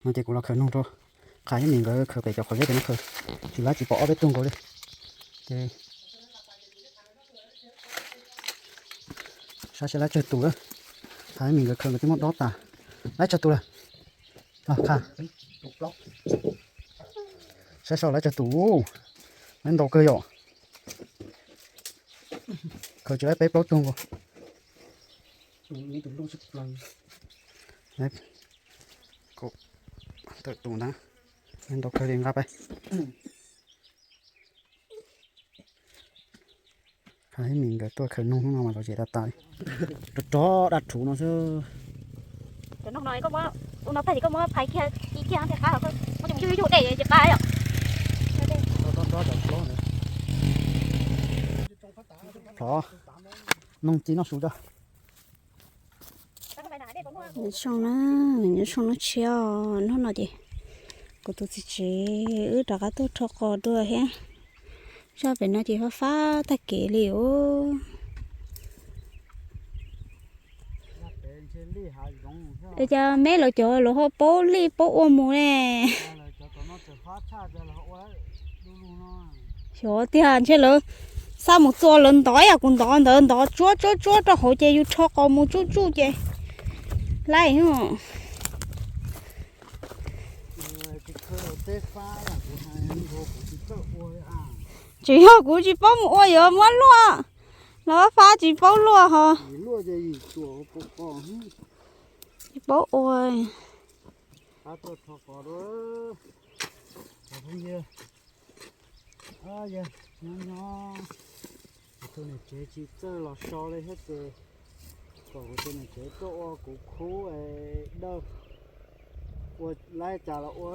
No ces kuv los khaws noog rau Qhas thiab Mim nkawd khaws pem cov qhov zeb pem no khaws, tsis laib tsis pom ob peb tug nkaus li. Ces saib saib laib tsawg tus lawm. Qhas thiab Mim nkawd khaws nkawd twb muab dob tas. Laib tsawg tus lawm? Los Qhas, saib saib laib tsawg tus. Laib ntau kawg yom. Khaws tsis laib peb plaub tug nkaus. Kaum tawm tus ntag. Laib ntau kawg li, nqa peb. Qhas thiab Mim nkawd tuaj khaws noog hnub no mas lom zem tas tas li. Rog rog dab rhuv no xwb. Cov noog no koj muab, ua no tag ces koj muab phais kiag, ci kiag thiaj qab, muab coj mus yug yug dej ces qab yom. Plhov noog ci noj su tso. Nyob zoo na, nyob zoo na, tshiab os. Hnub no ces kuv tus txiv tsev wb rov qab tuaj rho qos dua thiab. Zaj pem no ces fab fab tag kev li os. Es cas meb lawv cov lawv ho paub lij paub ua mus ne? Xyov tiag, ntshe lawv xa mus txua lawv ntov yam kuv ntov ntawd, ntov tsuab tsuab tsuab rau hauv ces yus rho qos mus tsuj tsuj ces laib. Tsis yog kuv tsis paub mus ua, yuav muab luaj, los fab tsis paub luaj ho. Tsis paub ua. Nyob nyob kuv tus niam tsev tsis txawj los so li thiab ces kom kuv tus niam tsev tuaj ua kuv khub dawj, ua laib cas los ua,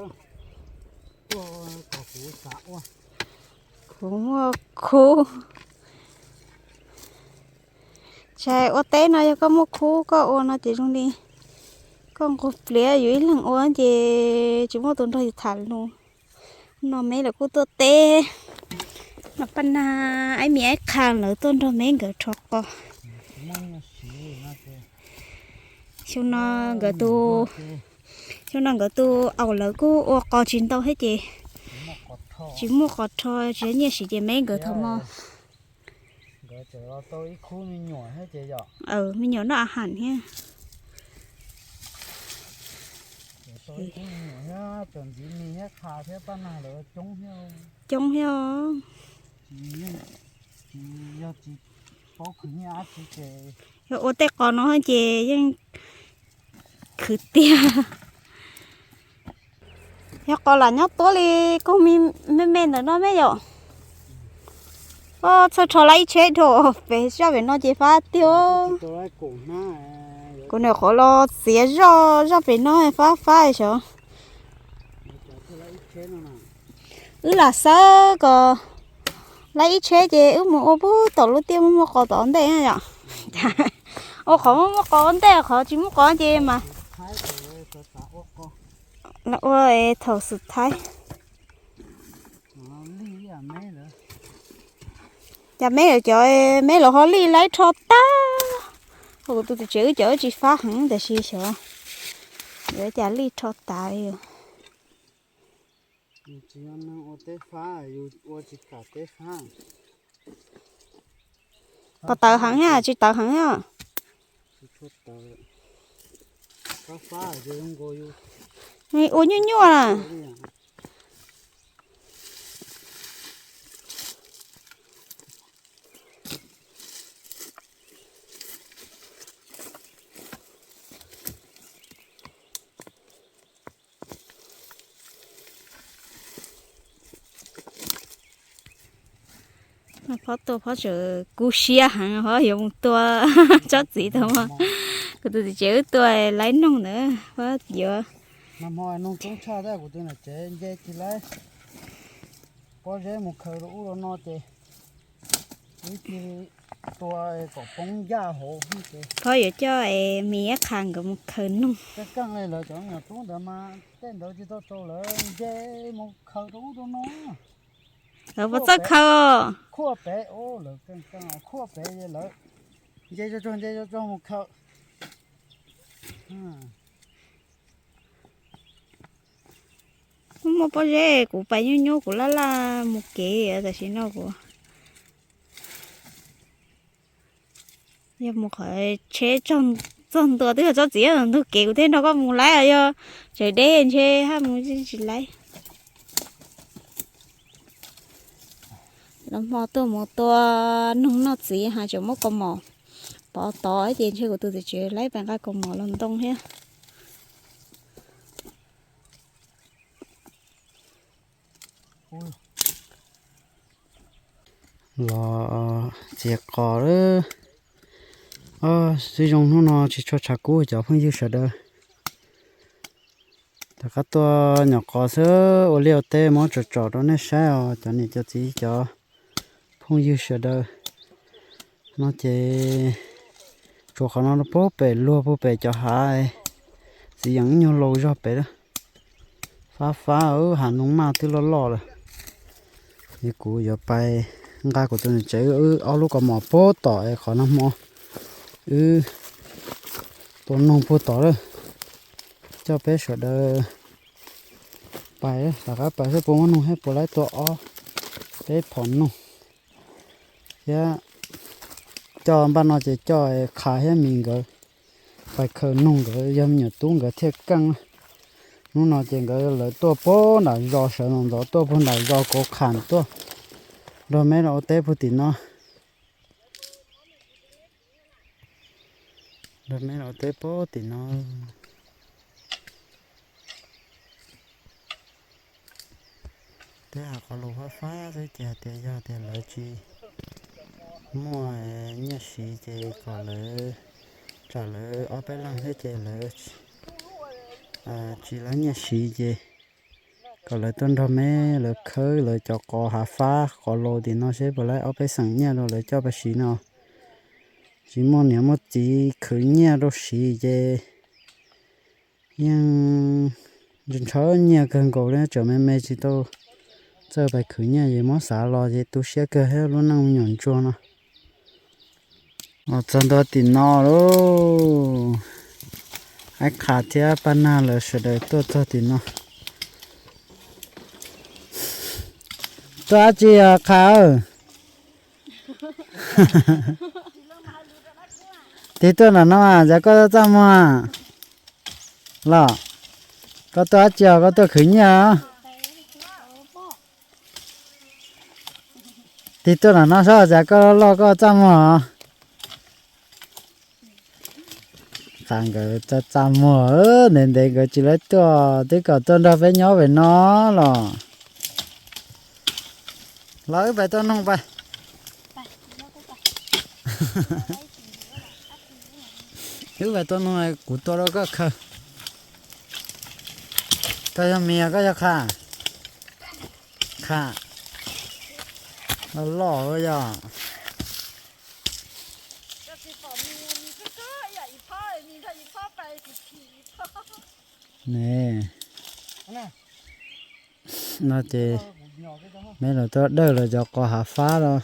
tuaj kom kuv xav ua. Kuv muaj khub. Tsis hais ua teb no, yog koj muaj khub koj ua no ces zoo li koj nqug pliav, yus ib leeg ua ces tsis muaj tus nrog yus tham lus. No meb lawv kuj tuaj teb, no Paj Nag, Aib Mis, Aib Qha lawv tuaj nrog meb nkawd rho qos. Xyoo no nkawd tus, xyoo no nkawd tus aum lawv kuj ua qos tsis ntau thiab ces tsis muaj qos rho, tsis nyiaj siv ces meb nkawd thaum no. Me nyuam noj a ham thiab. Coob thiab. Yog ua tej qos no ces yeej khwv tiag. Yog qos lam nyob tuab li koog me me ntawm no me yom. Koj txhawj rho laib ib tsheb dhau pem zaj pem no ces fab tiag. Kuv niam qhuav los txiav zoj zaj pem no fab fab xyov. Wb lam xawb kom laib ib tsheb ces wb mus ua pug tom lub tiaj muaj muaj qos tom ntej yom. Ua qhov muaj muaj qos ua ntej, qhov tsis muaj qos ces mas ua thaum xwm thaib. Cas meb cov meb los ho lij laib rho tag. Kuv tus txiv tsev wb cov wb tsis fab heev tab sis xyov yuav cas lij rho tas li. Qos tawv heev thiab tsis tawv heev thiab? Ua nyuaj nyuaj na. Phob tua phob tseem kub siab heev, phob yuav mus tua tsob txiv tau mas. Kuv tus txiv tsev wb tua laib noog ntawd phob yuav. Noog coob tshaj tab kuv tus niam tsev nce tsis laib pob zeb mus khaws rau ub rau no ces wb cia li tua kom poob ncaj hauv. Phob yuav coj Mim Qha nkawd mus khaws noog. Keej keej li lawv cov me nyuam tub ntawd mas tej ntawd tsis tau rau lawv nce mus khaws rau ub rau no. Lawv puas txawj khaws? Khuaj pem, lawv keej keej khuaj pem lawv nce tsuag tsuag nce tsuag tsuag mus khaws. Muaj pob zeb kuv pais nyuaj nyuaj kuv laj laj mus kev tam sim no kuv yog mus qhov tsheb txog ntua twb yog tsob txiv ntug kev kuv thiaj nrog koj mus laib os, yog tseem deb ntshe haj mus tsis laib. Los hmo tuaj mus tua noog noj txiv has tseem muab kaus mom pov tod ces ntshe kuv tus txiv tsev laib pais nqa kaus mom los ntoo thiab. Los txiav qos lawm. Xib zoo hnub no tsis tshua tshav kub cov phooj ywg sawv daws. Rov qab tuaj nyom qos xwb ua liaj ua teb muab tsom tsom rau nej saib os cov niam cov txiv cov phooj ywg sawv daws. No ces tsuas qhov no puag pem luag puag pem cov hav txiv yeem ib nyuag laus zog pem lawm. Fab fab hav ntoo maj twb loj loj lawm. Es kuv yuav pais nqa kuv tus niam tsev wb ob lub kaus mom puag tom es qhov nag hmo wb tua noog puag tom lawm. Coj peb sawv daws pais, rov qab pais seb puas muaj noog thiab puas laib tua ob peb phom noog thiab. Coj npaj no ces coj Qha thiab Mis nkawd pais khaws noog, nkawd yog me nyuam tub nkawd thiaj keej. Hnub no ces nkawd lawv tuaj puag nram zos, sawv ntxov ntxov tuaj puag nram zos Kauv Kham tuaj nrog meb los ua teb puag tim no. Nrog meb los ua teb puag tim no. Teb hais qhov lus fab fab xwb ces hais tias yog tias lawv tsis muaj nyiaj siv ces kom lawv, tsam lawv ob peb leeg thiab ces lawv tsis lawv nyiaj siv ces kom lawv tuaj nrog meb lawv khawb lawv cov qos hav fab qos laus tim no seb puas laib ob peb xeem nyiaj rau lawv coj pais siv no. Tsis muaj niam muaj txiv khwv nyiaj rau siv ces yeej ntshaw nyiaj kawg nkaus li, tseem me me tsis tau txawj pais khwv nyiaj ces muab xav los ces tu siab kawg thiab lub neej me nyuam ntsuag no. Los txog ntua tim no lauj, Aib Qha thiab Paj Nag lawv sawv daws tuaj txog tim no. Tuaj dab tsi os Qha? Tig tuaj nram no mas, cas koj txaj muag los? Koj tuaj dab tsi os, koj tuaj khwv nyiaj os? Tig tuaj nram no saib, cas koj loj koj txaj muag os? Qha nkawd txaj txaj muag, ntev ntev nkawd tsis laib tuaj, twb kom tuaj nrog peb nyob pem no los. Los wb pais tua noog pais. Wb pais tua noog, kuv tua rau koj khaws. Koj yog Mis, koj yog Qha? Qha. Loj loj yog. Ne, no ces meb los tuaj dawj los cov qos hav fab los,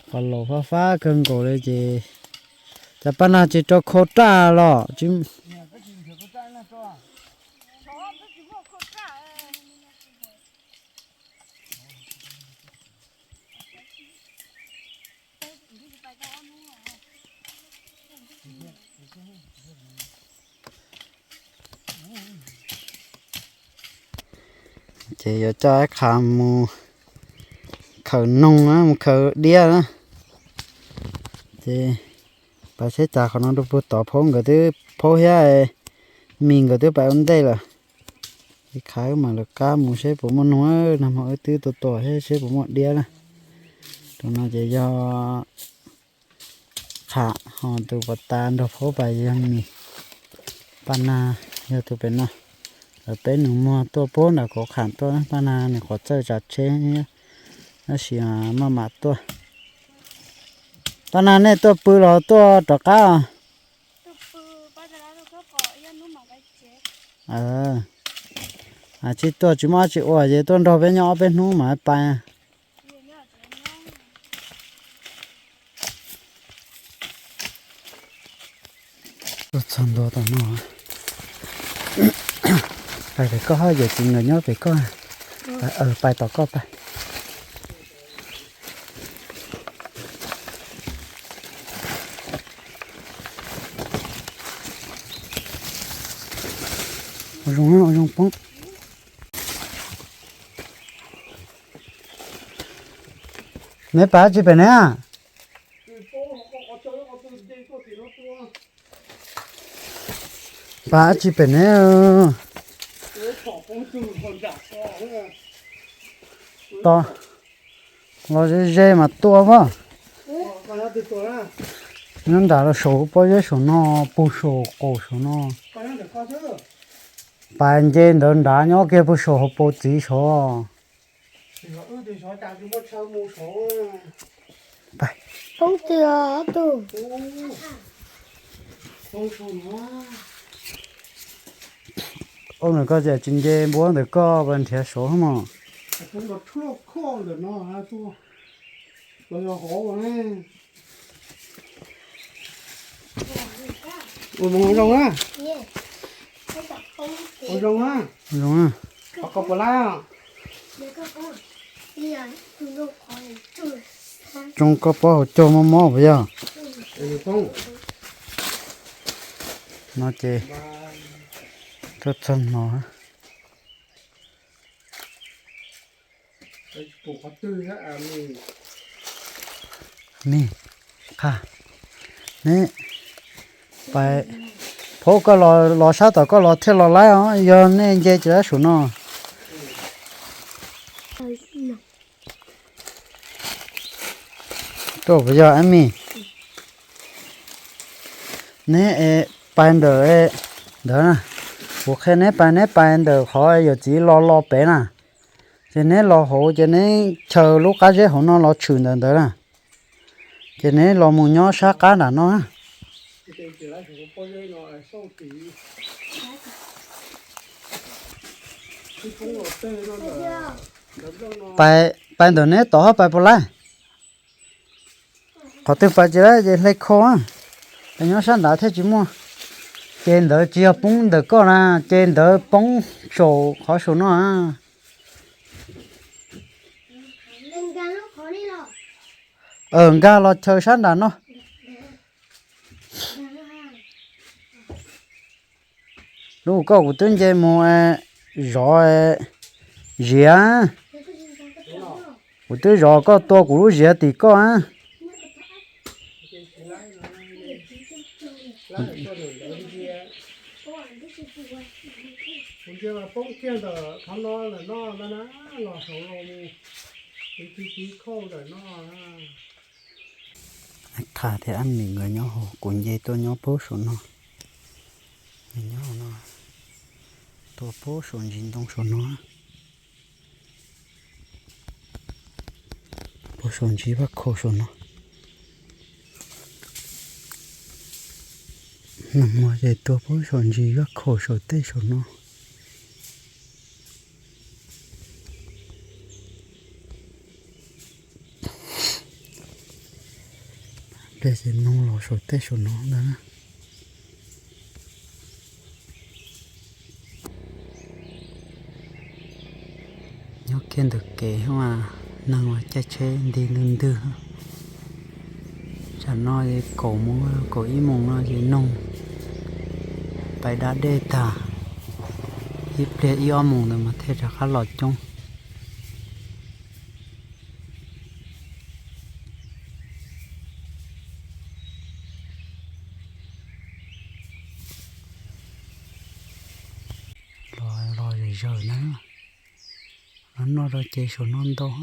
qos laus fab fab kawg nkaus li ces, cas Paj Nag tsis rau khau raj los tsis Ces yuav coj Aib Qha mus khaws noog na, mus khaws diab na. Ces pais seb cas qhov no rau puag tod, Phaub nkawd twb, Phaub thiab Mis nkawd twb pais ua ntej lawm. Ces Qha wb mam lawv qab mus seb puas muaj noog, nag hmo wb twb tua tua thiab seb puas muaj diab na. Tus no ces yog Qha, ho tus puas tas nrog Phaub pais yog Mis. Paj Nag yog tus pem no. Lawv peb nus muag tuaj puag nram Kauv Kham tuaj, Paj Nag nws qhuav txawj tsav tsheb thiab, tab sis maj mam tuaj. Paj Nag nej tuaj pw los tuaj rov qab os? Tsis tuaj tsis muaj dab tsi ua ces tuaj nrog peb nyob ob peb hnub mam pais. Tuaj txog ntua tom no, Pais pem koj, yawm txiv nkawd nyob pem koj. Pais tom koj pais. Ua zoo, ua zoo poob. Neb pais dab tsi pem neb? Pais dab tsi pem neb? Los ze ze mas tua as. Nyob nram los saum pob zeb saum no, puag saum qaum saum no. Pais nce ntawd nrad nyob kiag puag saum hauv paus txiv saud. Poob twg os tus? Ua ntawm koj ces tsis nce npuab ntawm koj pas nrhiav saud mog. Ua zoo na. Ua zoo na. Zoo na. Qhov koj puas laib os? Tsoo koj pob hauv caug mob mob puas yog? No ces txog txog no. Neb, qha, neb, pais, phob koj los sab tom koj los thiaj los laib os, yog nej nce tsis laib saum no. Tuaj puas yog Ab Mis? Neb pais ntawm ntawd na, kuv qhia neb pais, neb pais ntawm qhov yawm txiv los los pem na, ces neb los hauv ces neb chaws lub qab zeb hauv no los tshwm ntawm ntawd na, ces neb los mus nyob sab qab nram no. Pais ntawm neb tod pais puas laib? Qhov twg pais tsis laib ces hle kho, nyob sab nrad thiaj tsis muaj. Ces ntawd tsis yog poob ntawm koj na, ces ntawd poob saum qhov saum no. Nkag los chaw sab nram no. Lub koj kuv twb nce mus zov ziav. Kuv twb zov koj tua kuv lub ziav tim koj. Tham thiab Ab Mis nkawd nyob hauv, kuv nce tuaj nyob puag saum no. Nyob no, tuaj puag saum ntsis ntoo saum no. Puag saum ntsis vaj khaum saum no. Nag hmo ces tuaj puag saum ntsis vaj khaum saum tej saum no. Pliag ces noog los saum tej saum no ntag. Nyob kiag ntawm kev mas neeg mas caij tsheb nti ntwg ntwg. Tsam no kaum moos kaum ib moos no ces noog pais da dej tag, ib pliag ib ob moos ntawd mas thiaj rov qab los coob. Los los zawm zawm na, los noj rau ces saum no ntau.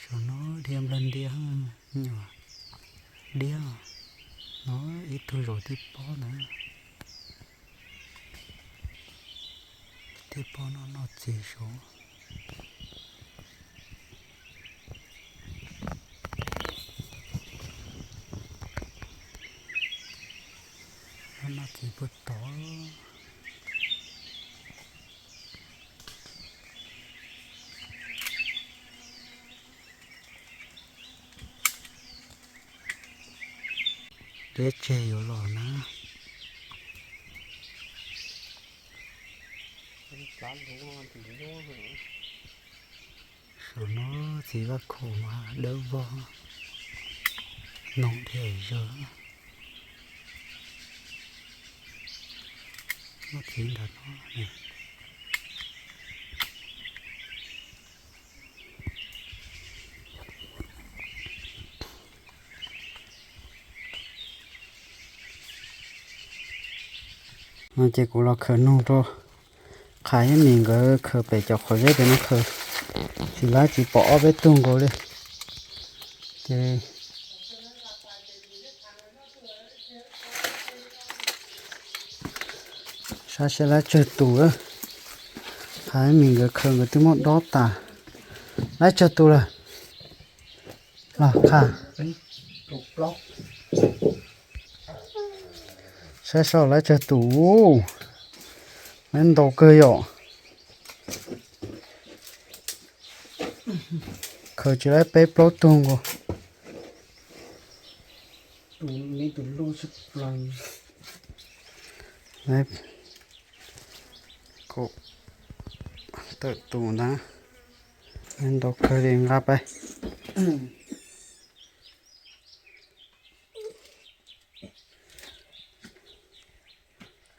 Saum no dhia nplawg ntia, nyuam diab no ib tug zaum tib pob ntawd. Tib pob no noj txiv saud. Noj txiv puag tod. Deb tseg yuav los na. Saum no txiv vaj khaum mas dawb vog, noog dhia zog. Muab txiv ntawm no. No ces kuv los khaws noog rau Qhav thiab Mim nkawd khaws pem cov qhov zeb pem no khaws, tsis laib tsis pom ob peb tug nkaus li. Ces saib seb laib tsawg tus. Qhav thiab Mim nkawd khaws nkawd twb muab dob tas. Laib tsawg tus lawm? Los Qhav, saib saib laib tsawg tus. Laib ntau kawg yom. Khaws tsis laib peb plaub tug nkaus. Kaum tawm tus ntag. Ntau kawg li, nqa pais.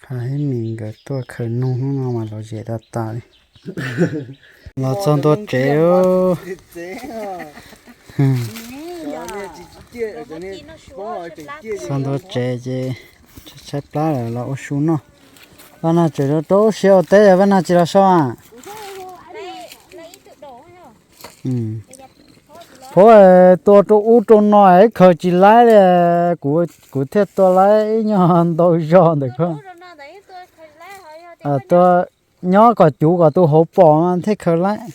Qhav thiab Mim nkawd tuaj khaws noog hnub no mas lom zem tas tas li. Los txog ntua tsev. Txog ntua tsev ces tshaib plab lawm los ua su noj. Vaj Nag tseem rau rau siab ua teb, Vaj Nag tsis los so a? Phob, tua rau ub rau no ib khaws tsis laib li, kuv thiaj tua laib ib nyuag ntau zog ntawm ko. Tua nyob kom cuv kom tus hauv pom thiaj khaws laib.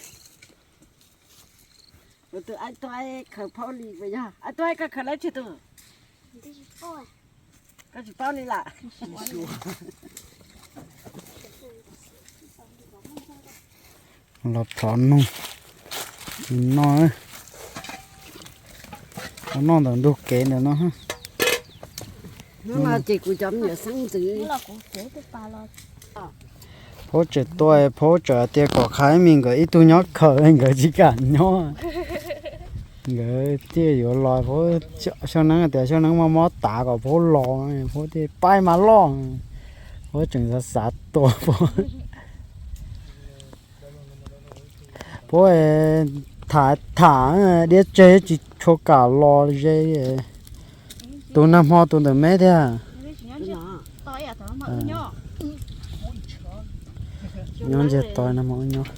Los plhov noog, noj, noj ntawm ntug kev ntawm no. Phob tseem tuaj, Phob tseem tias kom Qhav thiab Mim nkawd ib tug nyob khaws, nkawd tsis kam nyob. Nkawd thiaj yuav los, Phob, Xyooj Neeb tias Xyooj Neeb muaj mob tav kom Phob los, Phob thiaj pab mas los. Phob tseem xav xav tua Phob. Phob tham tham diab tseg tsis tshua kam los ze. Tus nag hmo tus ntawm me thiab. Nyob ntsiag to nag hmo nyob.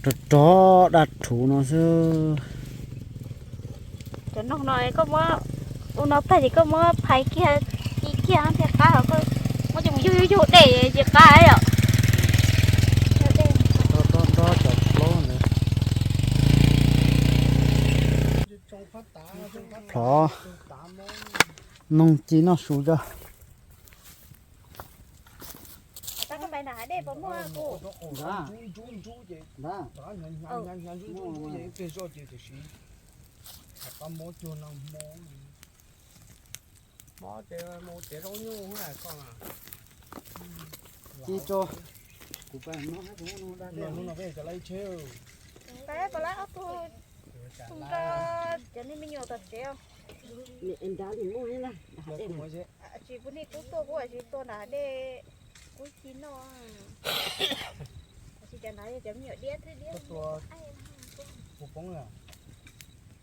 Rog rog daj rhuv no xwb. Cov noog no koj muab ua no tag ces koj muab phais kiag, ci kiag thiaj qab, ho koj muab coj mus yug yug yug dej ces qab yom. Nrog cov plaub ntawd. Plhov noog ci noj su tso. Ci tso. Kuv pais no, hnub no peb cov laib tsheb. Pab, pab laib ob tug nrog cov niag me nyuam tom tsev os. Tsis pub nej tub tuaj kuv tsis tua nram dej, kuv ci noj. Tsis cov nrad cov me nyuam diab twb diab. Kuv poob,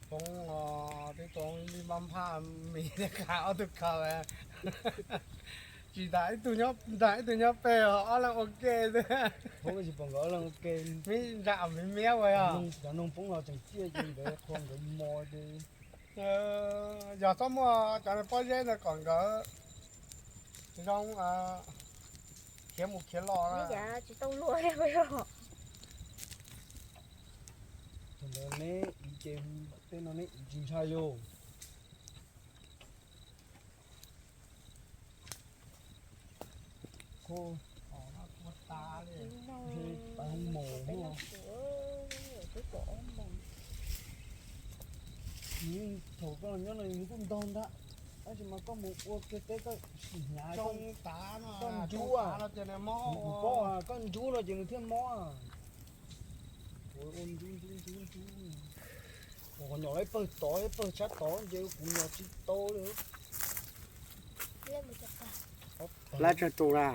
poob os, twb poob li mab phaj mis thiab khav ob tug khaws. Tsis nram ib tug nyob, nram ib tug nyob pem, ob leeg ua ke xwb. Poob tsis pom nkawd ob leeg ua ke. Miv nram miv miab ua yog. Cov noog poob los tseem ciaj ces nkawd qhua nkawd mo ces. Yog txhob muaj cov pob zeb ntawd kom nkawd zoo khiav mus khiav los. Tsis tau luag li. Tus ntawd neb ib ce, tej no neb ib tsis ntshai yus. Kho, ua tas li, pais mus. Thaum koj los nyob no yus kuj ntog ntag. Tab sis mas koj mus ua kiag teb koj sim hnyav, koj nrub, koj nrub no ces nws thiaj mob. Ua nrub nrub nrub nrub. Qhov nyom ib pawg tod ib pawg sab tod ces kuv nyom tsis tau li. Lab tsawg tus na?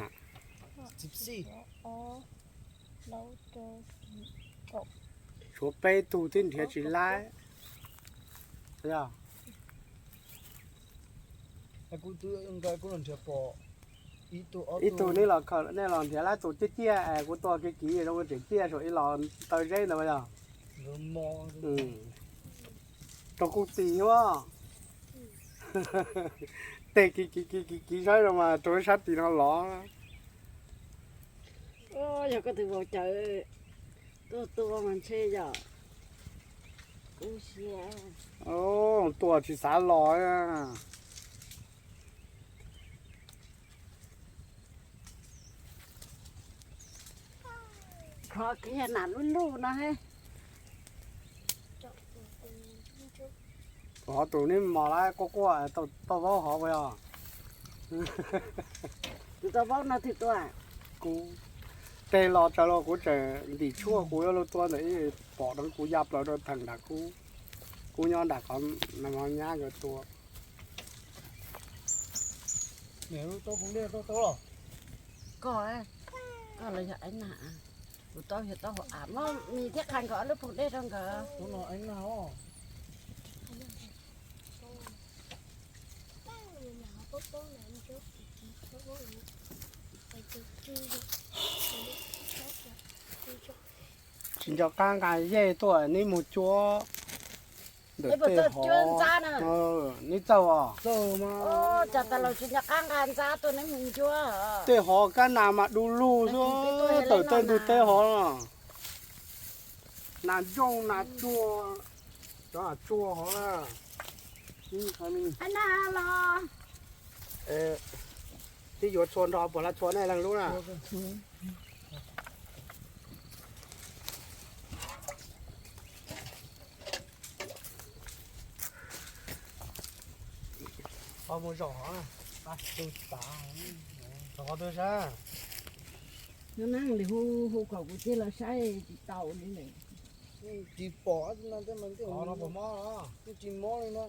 Tshuav peb tug twb nrhiav tsis lab. Ib tug nej los, nej los nrhiav lab tus ciaj ciaj es kuv tua kiv kiv zoo tseem ciaj saum ib los taw zeb ntawd yog. Rau kuj tis ua teg kiv kiv kiv kiv kiv saib no mas rau sab tim no los. Yog koj tus vauv cawv tuaj tua mas ntshe yog kub siab. Tua tsis xav los. Khov kiag nam lub luj no he. Hov tus neb mos lab quaj quaj tau vaub hov ua os. Tus tau vaub no twg tua? Kuv teg los tsaws los kuv tseem ntim tshuaj kuv yuav luag tua ntawm ib pom no kuv ya plaws rau theem nram kub. Kub nyob nram qhov no nyab nkawd tua. Koj, koj los yog Aib Nag, kuv tau yog tau hauv av, muab mis thiab qha nkawd ob lub poom dej rau nkawd. Tsis nco qab nqa yej tuaj neb mus cuab ntawm tej hov. Neb txawj os? Cas tas los tsis nco qab nqa ntxab tuaj neb mus cuab. Tej hov kab nas mas du lug xwb, tawm tej ntug teb hov. Nas ntsooj nas tsuag, cov nas tsuag hov na. Twb yuav txhua nrho puas la txhua nej leeg lub na. Ho mus zaum hov, tus tav, zaum hov tus sab. Neb hu hu kom kuv tig los saib tsis tau li lawm. Tsis pom no, twb tsis mob li na.